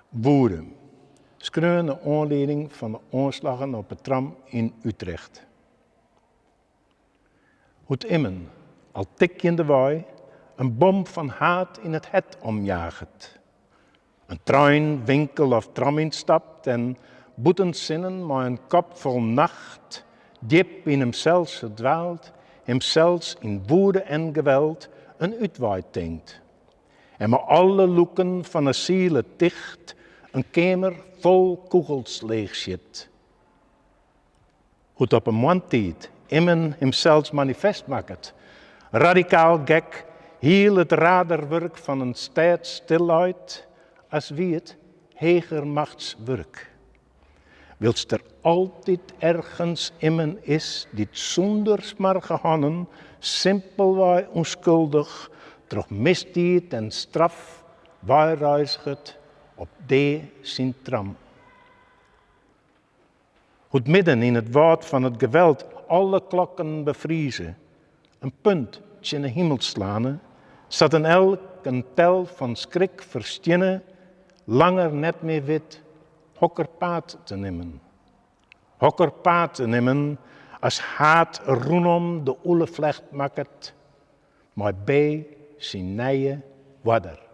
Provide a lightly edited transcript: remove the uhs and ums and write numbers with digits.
Woede, skreaun nei oanlieding fan de oanslaggen op 'e tram yn Utrecht. Hoe't immen, al tikjendewei, in bom fan haat yn it hert omjaget. In trein, winkel of tram ynstapt en bûten sinnen mei in kop fol nacht, djip yn himsels ferdwaald, himsels yn woede en geweld in útwei tinkt. En mei alle lûken fan 'e siele ticht in keamer fol kûgels leechsjit. Hoe't op 'e moarntiid immen himsels manifest makket, radikaal gek, hiel it radarwurk fan in stêd stilleit, as wie it heger machts wurk. Wylst der altyd ergens immen is dy't sûnder smoarge hannen simpelwei ûnskuldich troch misdied en straf weireizget op dea syn tram. Hoe't midden yn it wâld fan it geweld alle klokken befrieze, in punt tsjin 'e himel slane, sa't in elk in tel fan skrik ferstienne langer net mear wit hokker paad te nimmen. Hokker paad te nimmen as haat rûnom de ûleflecht makket mei B syn nije oarder.